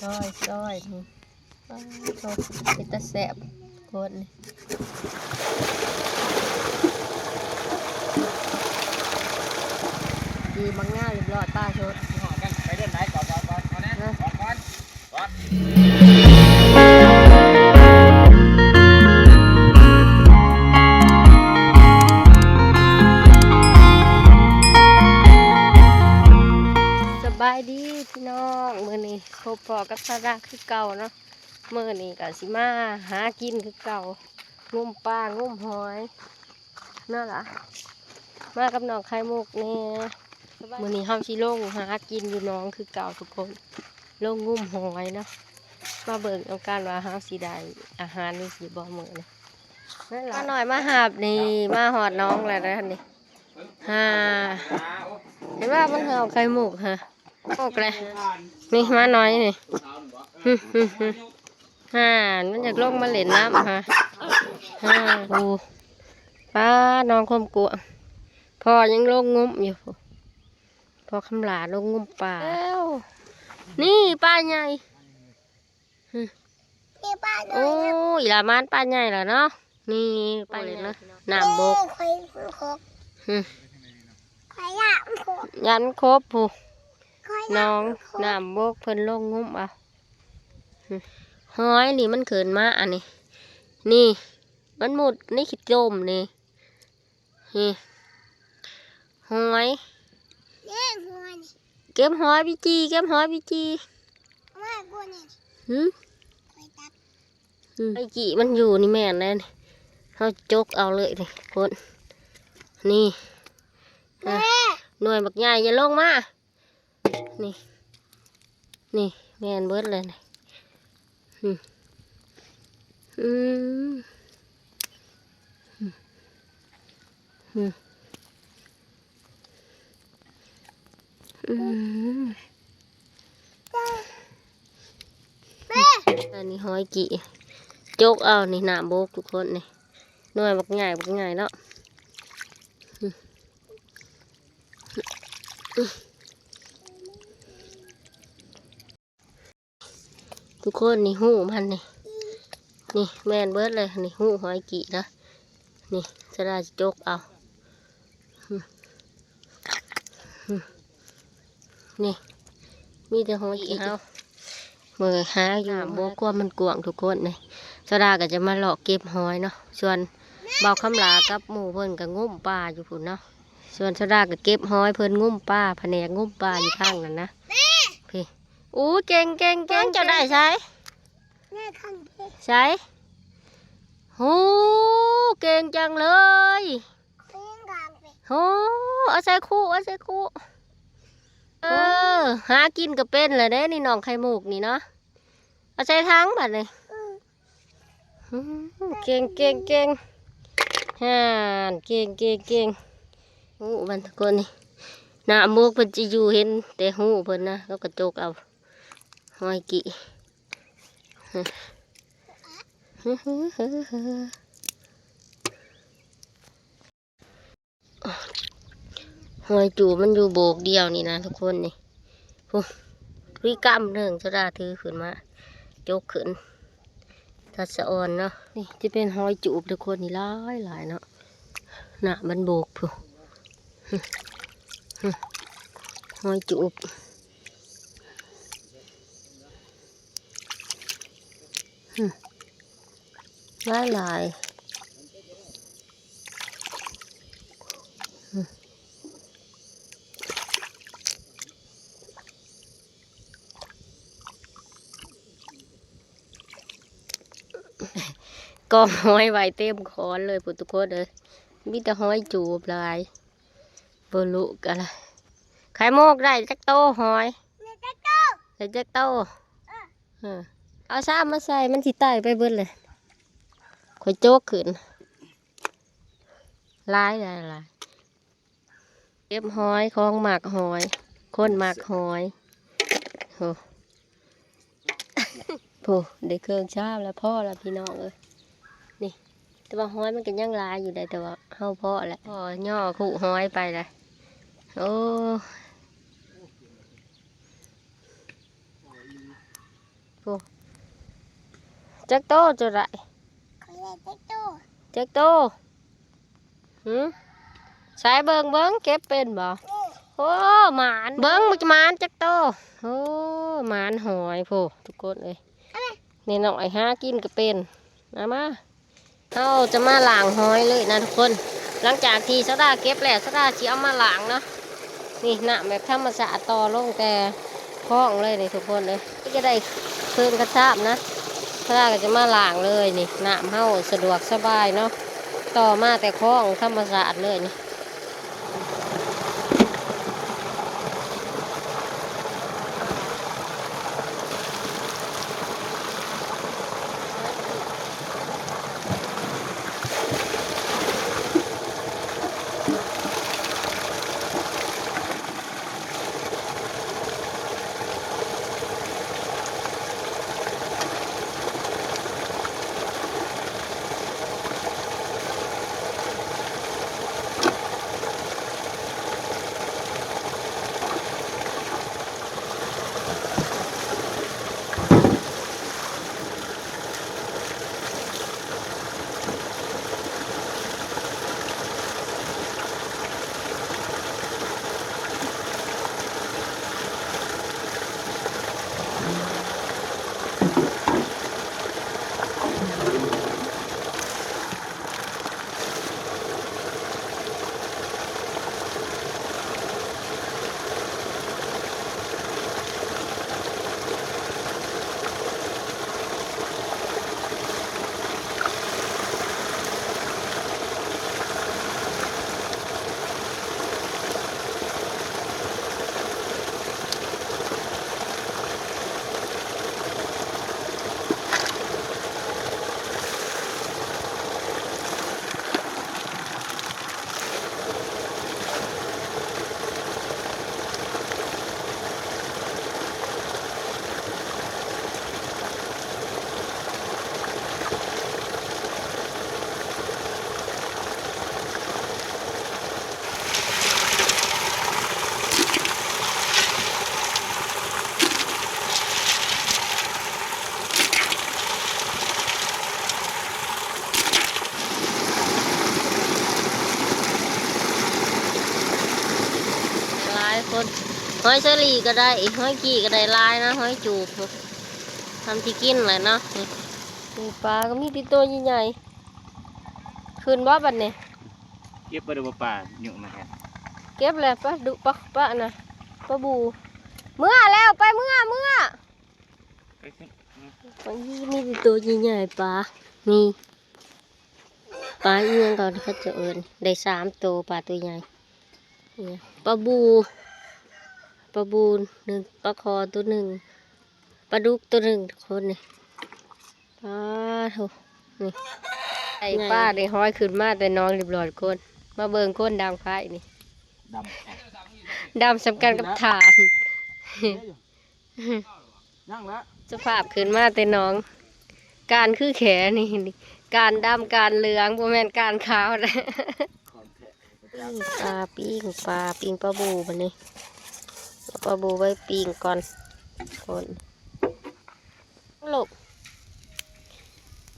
ຊອຍ ຊອຍ ນີ້ ປາໂທ້ ເປັນຕາແຊບໂພດນີ້ ດີບັກຍາວ ຮຽບຮ້ອຍ ປາໂທ້ ໄປເດີນໄປ ກ່ອນ ກ່ອນ ກ່ອນ ກ່ອນ ກ່ອນ ກ່ອນ ກ່ອນ ສະບາຍດີພີ່ນ້ອງ ມື້ນີ້ພົບພໍ້ກັບສາວດາຄືເກົ່າເນາະ. ມື້ນີ້ກໍຊິມາຫາກິນຄືເກົ່າ ງຸ້ມປາ ງຸ້ມຫອຍ ນັ້ນລະ ມາກັບນ້ອງໄຂ່ມຸກແດ່. ມື້ນີ້ເຮົາຊິລົງຫາກິນຢູ່ໜອງຄືເກົ່າທຸກຄົນ ລົງງຸ້ມຫອຍເນາະ. ມາເບິ່ງນຳກັນວ່າເຮົາຊິໄດ້ອາຫານຢູ່ບໍ່ມື້ນີ້. ມານ້ອຍມາຮັບນີ້ ມາຮອດໜອງແລ້ວເດ້ນີ້. ຫາ ເຫັນວ່າມັນເອົາໄຂ່ມຸກຫາ ອອກແລ້ວ ນີ້ມານ້ອຍນີ້ ຫາ ມັນຢາກລົງມາຫຼິ້ນນ້ຳຫາ ຫາ ໂອ້ ປາ ໜອງຄວາມກວ້າງ ພໍ່ຍັງລົງງຸ້ມຢູ່ ພໍ່ຄຳຫຼາລົງງຸ້ມປາ ແລ້ວ ນີ້ປາໃຫຍ່. ໂອ້ຍ ລະມານປາໃຫຍ່ລະເນາະ ນີ້ປາໃຫຍ່ເນາະ ນ້ຳບົກ ຂ້ອຍ ຂ້ອຍ ຂ້ອຍຢ້ານມັນຄົບ ຢ້ານມັນຄົບພຸ້ນ ນ້ອງນ້ຳບົກເພິ່ນລົງງຸ້ມເອົາ ຫອຍນີ້ມັນຂຶ້ນມາອັນນີ້ ນີ້ມັນມຸດໃນຂີ້ຕົມນີ້. ນີ້ ຫອຍ ເກັບຫອຍ ເກັບຫອຍໄປຈີ່ ເກັບຫອຍໄປຈີ່ ຫຶ ໄປຈີ່ມັນຢູ່ນີ້ແມ່ນແລ້ວນີ້ ເຮົາຈົກເອົາເລີຍນີ້ຄົນ ນີ້ ໜ່ວຍບັກໃຫຍ່ ຢ່າລົງມາ. ນີ້ ນີ້ແມ່ນເບິດເລີຍນີ້ ອືມ ອືມ ອືມ ອືມ ອັນນີ້ຫອຍກີ່ ຈົກເອົານີ້ ນ້ຳບົກທຸກຄົນນີ້ ໜ່ວຍບັກໃຫຍ່ ບັກໃຫຍ່ເນາະ. ທຸກຄົນນີ້ ຫູມັນນີ້ ນີ້ແມ່ນເບິດເລີຍນີ້ ຫູຫອຍກີ່ນະ ນີ້ສະດາຊິຈົກເອົາ ນີ້ມີແຕ່ຫອຍກີ່ເຮົາ ເບິ່ງຫາຢູ່ບໍ່ ຄວາມມັນກວ້າງທຸກຄົນນີ້ ສະດາກໍຈະມາເລາະເກັບຫອຍເນາະ ສ່ວນບ່າວຄຳຫຼາກັບໝູ່ເພິ່ນກໍງຸ້ມປາຢູ່ພຸ້ນເນາະ ສ່ວນສະດາກໍເກັບຫອຍ ເພິ່ນງຸ້ມປາ ພະແນກງຸ້ມປາຢູ່ທາງນັ້ນນະ ພີ້ ໂອ້ ເກັ່ງ ເກັ່ງ ເກັ່ງ ເຈົ້າໄດ້ໃສ ໃສ ໂອ້ ເກັ່ງຈັງເລີຍ ໂອ້ ເອົາໃສ່ຄຸ ເອົາໃສ່ຄຸ ເອີ ຫາກິນກໍເປັນແລ້ວເດ້ນີ້ ນ້ອງໄຂ່ມຸກນີ້ເນາະ ເອົາໃສ່ຖັງບາດນີ້. ອືມ ເກັ່ງ ເກັ່ງ ເກັ່ງ ຫັ້ນ ເກັ່ງ ເກັ່ງ ເກັ່ງ ຫູມັນທຸກຄົນນີ້ ນ້ຳບົກເພິ່ນຈະຢູ່ ເຫັນແຕ່ຫູເພິ່ນນະ ເຂົາກະຈົກເອົາຫອຍກີ່ ຫອຍຈູບມັນຢູ່ໂບກດຽວນີ້ນະທຸກຄົນນີ້ ພຸ້ນ ມີກຳໜຶ່ງ ສະດາຖືຂຶ້ນມາ ຈົກຂຶ້ນ ທັດສະອອນເນາະ ນີ້ຈະເປັນຫອຍຈູບທຸກຄົນນີ້ ຫຼາຍໆເນາະ ໜ້າມັນໂບກພຸ້ນ ຫອຍຈູບ ຫຼາຍໆ ກອງຫອຍໄວ້ເຕັມຂອນເລີຍພຸ້ນທຸກຄົນເອີຍ ມີແຕ່ຫອຍຈູບຫຼາຍ ບໍ່ຮູ້ກະລະ ໄຂ່ມຸກໄດ້ຈັກໂຕຫອຍ ໄດ້ຈັກໂຕ ໄດ້ຈັກໂຕ ເອີ ເອົາຊາມມາໃສ່ ມັນຊິໄຕ່ໄປເບິດເລີຍ ຂ້ອຍໂຈກຂຶ້ນ ຫຼາຍ ຫຼາຍ ຫຼາຍ ເກັບຫອຍ ຂອງມັກຫອຍ ຄົນມັກຫອຍ ໂອ້ ໂອ້ ໄດ້ເຄິ່ງຊາມແລ້ວ ພໍແລ້ວພີ່ນ້ອງເອີຍ ນີ້ ແຕ່ວ່າຫອຍມັນກໍຍັງຫຼາຍຢູ່ໃດ໋ ແຕ່ວ່າເຮົາພໍແລ້ວ ພໍຍໍຄຸຫອຍໄປແລ້ວ ໂອ້. ໂອ້ ຈັກໂຕເຈົ້າໄດ້? ຂ້ອຍໄດ້ຈັກໂຕ? ຈັກໂຕ? ຫື? ໃສເບິ່ງເບິ່ງ ເກັບເປັນບໍ່? ໂອ້ ໝານ ເບິ່ງມັນຈະໝານຈັກໂຕ. ໂອ້ ໝານຫອຍພຸ້ນທຸກຄົນເອີຍ. ນີ້ນ້ອງໄອຫາກິນກໍເປັນ. ມາ ມາ ເຮົາຈະມາລ້າງຫອຍເລີຍນະທຸກຄົນ. ຫຼັງຈາກທີ່ສາວດາເກັບແລ້ວ ສາວດາຊິເອົາມາລ້າງເນາະ. ນີ້ນ້ຳແບບທຳມະຊາດ ຕໍ່ລົງແຕ່ຄອງເລີຍນີ້ທຸກຄົນເອີຍ. ນີ້ຈະໄດ້ເຄື່ອງກະຊາບນະ ສາວດາກໍຈະມາລ້າງເລີຍນີ້. ນ້ຳເຮົາສະດວກສະບາຍເນາະ ຕໍ່ມາແຕ່ຄອງທຳມະຊາດເລີຍນີ້. ຫຼາຍຄົນ ຫອຍເຊີຣີກໍໄດ້ ຫອຍກີ້ກໍໄດ້ຫຼາຍນະ ຫອຍຈູບ ທຳທີ່ກິນແຫຼະເນາະ. ນີ້ ນີ້ປາກໍມີແຕ່ໂຕໃຫຍ່ໆ ຂຶ້ນບໍ່ບັດນີ້? ເກັບບໍ່ໄດ້ບໍ່ປາ ຍຸງມາແທ້ ເກັບແລ້ວ ປາດຸ ປາ ປານະ ປາບູ ເມືອແລ້ວ ໄປເມືອ ເມືອ. ໂອ້ຍ ມີແຕ່ໂຕໃຫຍ່ໆ ປາ ນີ້ ປາອີ່ຫຍັງກໍເຂົາເຈົ້າເອີ້ນ ໄດ້ສາມໂຕ ປາໂຕໃຫຍ່ ປາບູ ປາບູໜຶ່ງ ປາຄໍໂຕໜຶ່ງ ປາດຸກໂຕໜຶ່ງ ທຸກຄົນນີ້. ປາໂທ້ ນີ້ ໄອ້ປາໄດ້ຫອຍຂຶ້ນມາແຕ່ໜອງຮຽບຮ້ອຍ ຄົນ ມາເບິ່ງຄົນດັງໄຟນີ້ ດຳ ດຳສ່ຳກັນກັບຖ່ານ. ຍັງລະ ສະພາບຂຶ້ນມາແຕ່ໜອງ ການຄືແຂນີ້ ການດຳການເຫຼືອງ ບໍ່ແມ່ນການຂາວນະ. ຂອງແທ້ ປີ້ງປາ ປີ້ງປາ ປີ້ງປາບູບັດນີ້ ເອົາປາບູໄວ້ປີ້ງກ່ອນ ຄົນ ລູກ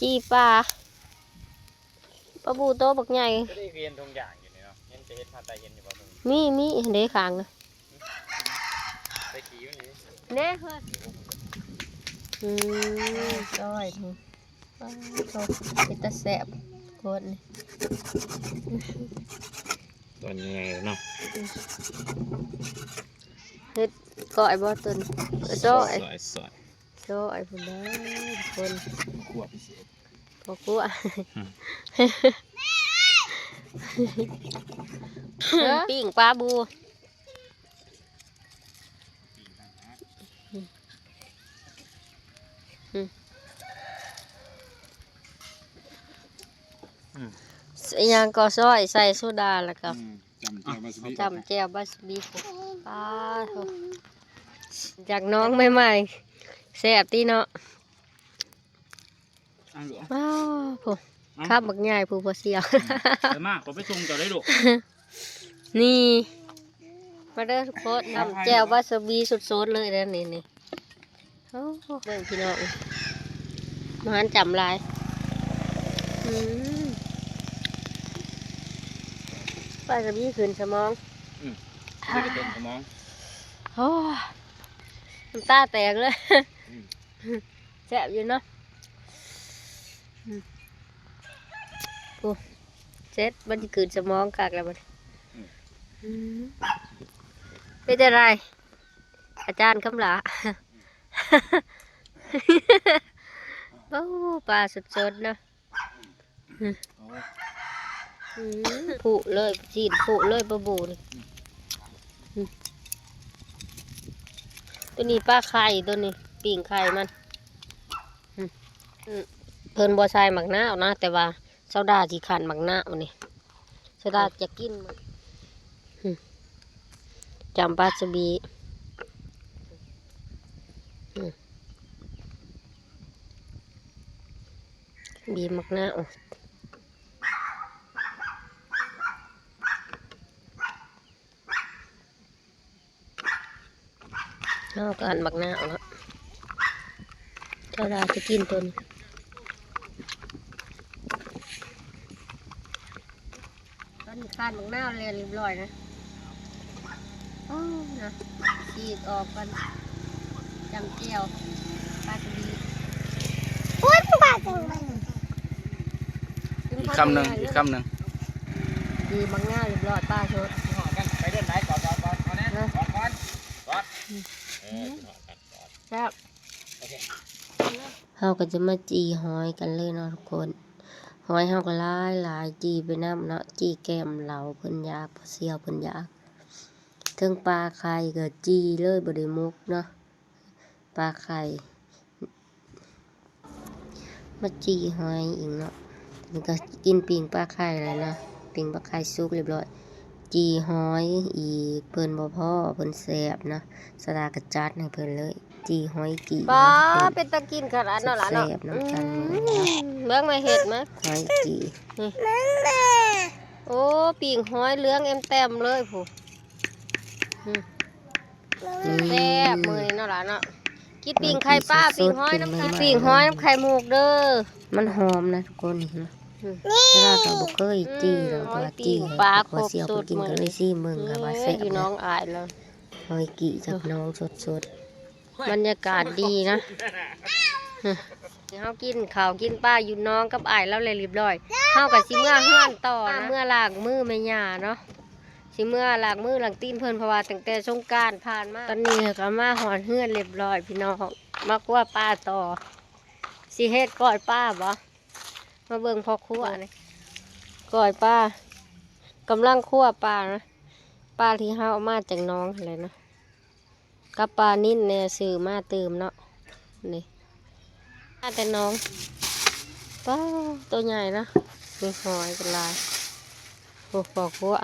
ຈີ່ປາ ປາບູໂຕບັກໃຫຍ່ ກໍໄດ້ເຫັນທຸກຢ່າງຢູ່ນີ້ເນາະ ເຫັນ ຈະເຫັນ ພາດໄຕເຫັນຢູ່ບໍ່? ມີ ມີ ເດ້ ຂ້າງນະ ໄປຂີ່ມັນນີ້ ເດ້ ເພິ່ນ ອືມ ກ້ອຍນີ້ ປາໂທ້ ເປັນຕາແຊບໂຄດນີ້ ຕອນໃຫຍ່ເນາະ ເຮັດກ້ອຍບໍ່ຕົນ ເອີ ຊອຍ ຊອຍ ຊອຍ ຊອຍພຸ້ນເດີທຸກຄົນ ຄົວພິເສດ ພໍ່ຄົວ ອືມ ປີ້ງປາບູ ອືມ ອີຫຍັງກໍ ຊອຍໃສ່ໂຊດາ ແລ້ວກໍ ອືມ ຈ້ຳແຈ່ວວາຊາບິ ຈ້ຳແຈ່ວວາຊາບິ ປາໂທ້ ຈາກໜອງໃໝ່ໆ ແຊບຕິເນາະ. ອ້າວ ໂອ້ ເອົ້າ ຄຳບັກໃຫຍ່ຜູ້ບໍ່ສ່ຽວ ອືມ ໄປມາ ຂໍໄປສົ່ງເຈົ້າໄດ້ລູກ ນີ້ ມາເດີທຸກຄົນ ນ້ຳແຈ່ວວາຊາບິສົດໆເລີຍເດີ ນີ້ ນີ້ ໂອ້ ເບິ່ງພີ່ນ້ອງ ມາຫັນຈຳຫຼາຍ. ອືມ ປາສະບີຂຶ້ນສະໝອງ. ອືມ ຂຶ້ນສະໝອງ. ໂອ້ ນ້ຳຕາແຕກເລີຍ. ອືມ ແຊບຢູ່ເນາະ. ອືມ ໂອ້ ເສັດ ມັນຊິຂຶ້ນສະໝອງຄັກແລ້ວບັດນີ້. ອືມ ອືມ ເປັນຈັ່ງໃດ ອາຈານຄຳຫຼ້າ? ໂອ້ ປາສົດໆເນາະ. ອືມ ໂອ້ຍ ອືມ ຜຸເລີຍ ຊີ້ນຜຸເລີຍ ປາບູນີ້. ອືມ ອືມ ໂຕນີ້ປາໄຂ່ ໂຕນີ້ປີ້ງໄຂ່ມັນ. ອືມ ອືມ ເພິ່ນບໍ່ໃສ່ໝາກນາວນະ ແຕ່ວ່າ ໂຊດາຊິຂັ່ນໝາກນາວນີ້ ໂຊດາຈະກິນມັນ. ອືມ ຈຳປາສະບີ. ອືມ ບີບໝາກນາວ. ເຮົາກໍອັນບັກນາວເນາະ ເຈົ້າລາວຊິກິນຕົວນີ້. ຕອນນີ້ຄານບັກນາວແລ້ວຮຽບຮ້ອຍນະ. ໂອ້ ນະ ສີກອອກກ່ອນ ຈ້ຳແຈ່ວ ປາກະດີ. ໂອ້ຍ ປາກະດີ ອີກຄຳໜຶ່ງ ອີກຄຳໜຶ່ງ. ດີ ບັກນາວຮຽບຮ້ອຍ ປາສົດ. ໄປເດີນໄຫຼ ກອດ ກອດ ກອດ ກອດແນ່ ກອດ ກອດ ກອດ. ອືມ ເອີ ກິນຮອດກັນ ກອດ ແຊບ. ໂອເຄ ເຮົາກໍຈະມາຈີ່ຫອຍກັນເລີຍເນາະທຸກຄົນ. ຫອຍເຮົາກໍຫຼາຍໆ ຈີ່ໄປນຳເນາະ ຈີ່ແກ້ມເຫຼົ້າເພິ່ນຢາກ ພໍ່ສ່ຽວເພິ່ນຢາກ. ເທິງປາໄຂ່ກໍຈີ່ເລີຍ ບໍ່ໄດ້ໝົກເນາະ ປາໄຂ່. ມາຈີ່ຫອຍອີກເນາະ ນີ້ກໍກິນປີ້ງປາໄຂ່ແລ້ວເນາະ ປີ້ງປາໄຂ່ສຸກຮຽບຮ້ອຍ. ຈີ່ຫອຍອີກ ເພິ່ນບໍ່ພໍ ເພິ່ນແຊບເນາະ ສາລາກໍຈັດໃຫ້ເພິ່ນເລີຍ. ຈີ່ຫອຍກີ່ ປາ ເນາະ ເປັນຕາກິນຂະໜາດນັ້ນລະເນາະ ແຊບນຳກັນ. ອືມ ເບິ່ງແມ່ເຮັດມາ ຫອຍກີ່ ນີ້ ໂອ້ ປີ້ງຫອຍເຫຼືອງແອມແຕ້ມເລີຍພຸ້ນ. ອືມ ອືມ ແຊບມື້ນີ້ເນາະຫຼານເນາະ ກິນປີ້ງໄຂ່ປາ ປີ້ງຫອຍນຳ ປີ້ງຫອຍນຳໄຂ່ມຸກເດີ. ມັນຫອມນະທຸກຄົນ ນີ້ນະ. ອືມ ເວລາກໍບໍ່ເຄີຍຈີ່ດອກ ອືມ ວ່າຈີ່ໃຫ້ປາຄົບສຸດ ເພິ່ນກິນ ມື້ນີ້ກໍເລີຍຊີມເບິ່ງ ກໍວ່າແຊບ ເອີຍ ຢູ່ໜອງອ້າຍລາວ ຫອຍກີ່ຈາກໜອງສົດໆ. ບັນຍາກາດດີນະ. ເຮົາກິນເຂົ້າກິນປາຢູ່ໜອງກັບອ້າຍລາວແລ້ວຮຽບຮ້ອຍ ເຮົາກໍຊິເມືອເຮືອນຕໍ່ນະ ເມືອລ້າງມືແມ່ຍ່າເນາະ ຊິເມືອລ້າງມືລ້າງຕີນເພິ່ນ ເພາະວ່າຕັ້ງແຕ່ສົງການຜ່ານມາ. ຕອນນີ້ກໍມາຮອດເຮືອນຮຽບຮ້ອຍພີ່ນ້ອງ ມາຂົ້ວປາຕໍ່. ຊິເຮັດກ້ອຍປາບໍ? ມາເບິ່ງພໍ່ຄົວນີ້ ກ້ອຍປາ ກຳລັງຂົ້ວປານະ ປາທີ່ເຮົາເອົາມາຈາກໜອງຫັ້ນແຫຼະເນາະ. ກັບປານິນແດ່ ຊື້ມາຕື່ມເນາະ. ນີ້ ມາແຕ່ໜອງ ປາໂຕໃຫຍ່ນະ ມີຫອຍກໍຫຼາຍ. ໂອ້ ພໍ່ຄົວ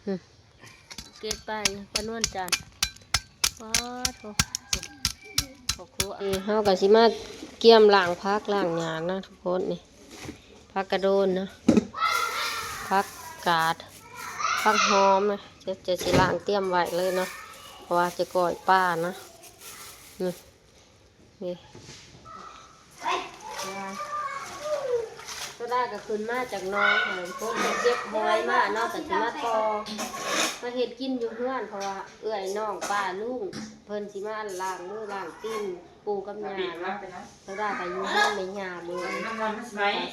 ຫຶ ເກັບປາຫຍັງ ປານວນຈັນ ປາໂທ້ ພໍ່ຄົວ. ນີ້ເຮົາກໍຊິມາກຽມລ້າງຜັກລ້າງຫຍັງນະທຸກຄົນ. ນີ້ ຜັກກະໂດນເນາະ ຜັກກາດ ຜັກຫອມນະ ຈະ ຈະຊິລ້າງຕຽມໄວ້ເລີຍເນາະ ເພາະວ່າຈະກ້ອຍປານະ. ນີ້ ນີ້ ໂຊດາກໍຂຶ້ນມາຈາກໜອງ ເພິ່ນກໍເກັບຫອຍມາເນາະ ກໍຊິມາຕໍ່ ມາເຮັດກິນຢູ່ເຮືອນ ເພາະວ່າເອື້ອຍນ້ອງປ້າລຸງ ເພິ່ນຊິມາລ້າງມືລ້າງຕີນ ປູ່ກັບຍ່າເນາະ. ໂຊດາກໍຢູ່ເຮືອນແມ່ຍ່າມື້ນີ້ ກໍ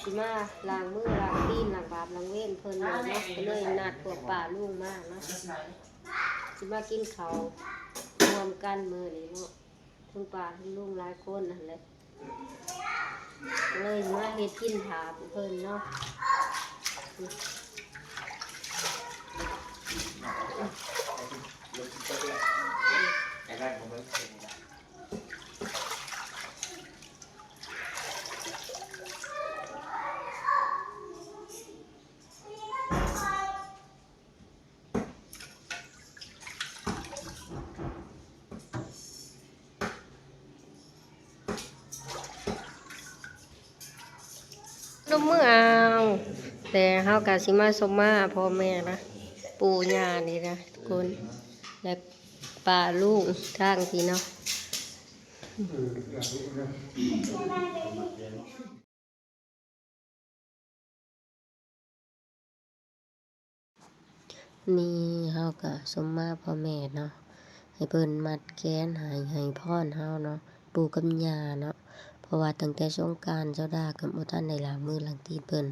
ຊິມາລ້າງມືລ້າງຕີນ ລ້າງບາບລ້າງເວນເພິ່ນເນາະ ກໍເລີຍນັດພວກປ້າລຸງມາເນາະ ຊິມາກິນເຂົ້າຮ່ວມກັນມື້ນີ້ເນາະ ທັງປ້າທັງລຸງຫຼາຍຄົນຫັ້ນແຫຼະ ກໍເລີຍມາເຮັດກິນຖ້າເພິ່ນເນາະ. ລົງມືເອົາ ແຕ່ເຮົາກະຊິມາສົມມາພໍ່ແມ່ນະ ປູ່ຍ່ານີ້ນະທຸກຄົນ ແລະ ປ້າລຸງທາງພີ້ເນາະ. ນີ້ເຮົາກະສົມມາພໍ່ແມ່ເນາະ ໃຫ້ເພິ່ນມັດແຂນໃຫ້ ໃຫ້ພອນເຮົາເນາະ ປູ່ກັບຍ່າເນາະ ເພາະວ່າຕັ້ງແຕ່ສົງການ ເຈົ້າດາກະບໍ່ທັນໄດ້ລ້າງມືລ້າງຕີນ ເພິ່ນ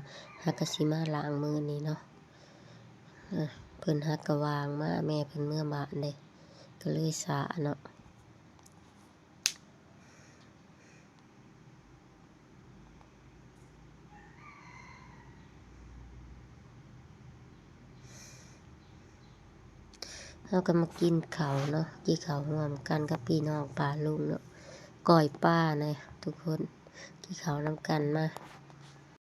ຫາກະຊິມາລ້າງມື້ນີ້ເນາະ. ເພິ່ນຫາກະວ່າງມາ ແມ່ເພິ່ນເມືອບ້ານເດ້ ກະເລີຍຊ້າເນາະ. ເຮົາກະມາກິນເຂົ້າເນາະ ກິນເຂົ້າຮ່ວມກັນກັບພີ່ນ້ອງປ້າລຸງເນາະ ກ້ອຍປານະທຸກຄົນ ກິນເຂົ້ານຳກັນມາ.